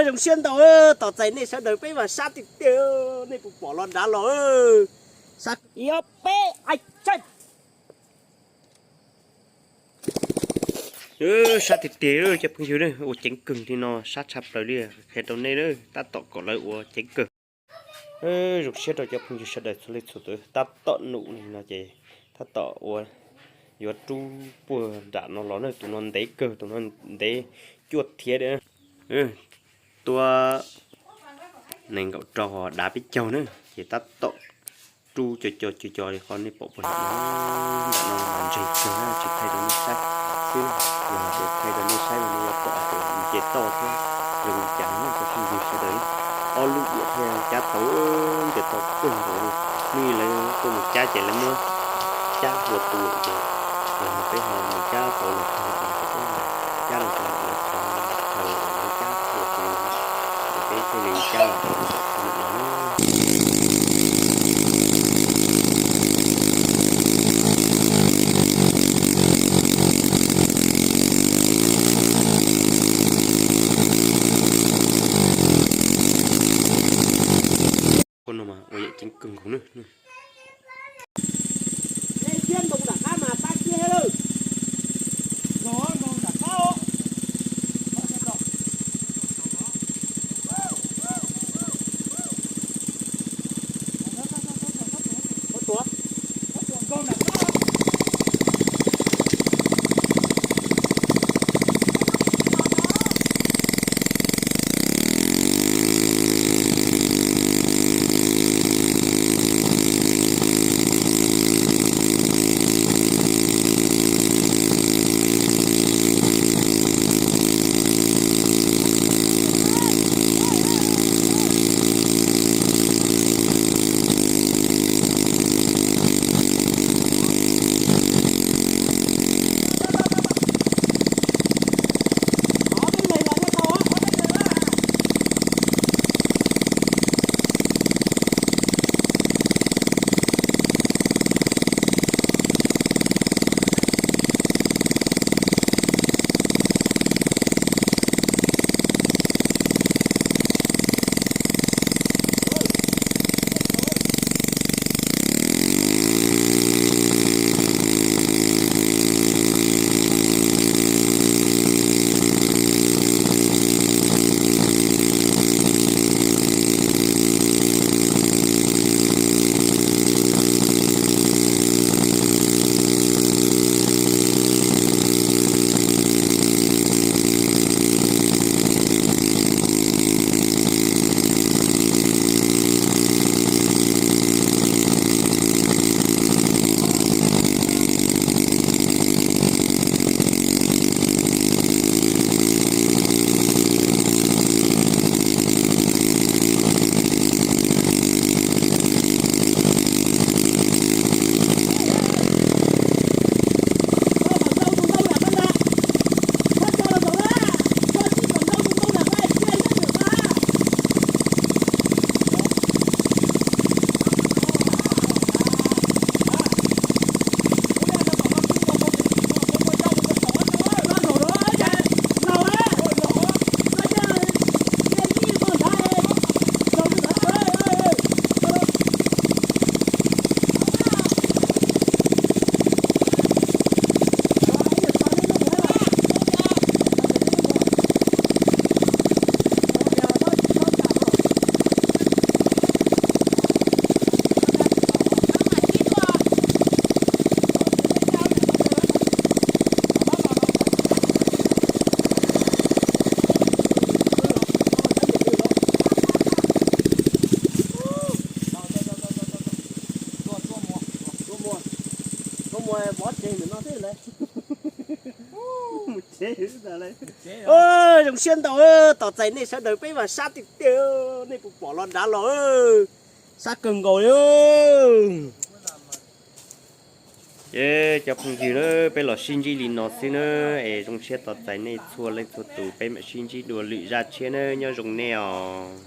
Zoo siab ntau, tos txais nej sawv daws peb mas sab tiag tiag, nej puas pom los nrad los. Sab, ib, ob, peb, a, sab tiag tiag cov phooj ywg, ua ceev kawg li no, sab tshaj plaws li, qhia rau nej tab tom kom lawv ua ceev kawg. Zoo siab rau cov phooj ywg sawv daws txhua leej txhua tus, tab tom num li no ces tab tom ua, yuav rub puag nram no los na, tus no ntev kawg, tus no ntev cuaj thiab. Tuaj nees nkaum rau dav peb caug na, ces tab tom rub co co co co li qhov nej pom puag nram no, nram no mas ntseg kawg na, tsis thaij rau nej saib xwb, yog hais tias thaij rau nej saib mas nej yuav pom hais tias nce toj thiab zoo li cas na cov phooj ywg sawv daws. Ob lub diam thiab cab tau, nce toj kawg nkaus li. Hnub ib lawv tuaj mus cab ces lawv muab cab hlua tu lawm ces, yog peb ho mus cab tau los tag ces peb cab los tag ua qhov chaw uas lawv cab hlua tu lawm, ces peb thiaj li cab los tau ntawm qhov ntawm no na. Ua no mas ua yam ceev kawg nkaus na. Zoo siab ntau, tos txais nej sawv daws peb mas sab tiag tiag, nej puas pom los nrad los, sab kawg nkaus li. Ces cov phooj ywg na, peb los sib ntsib li no xwb na, es zoo siab tos txais nej txhua leej txhua tus, peb mam sib ntsib dua lwm zaj tshiab na, nyob zoo nej os.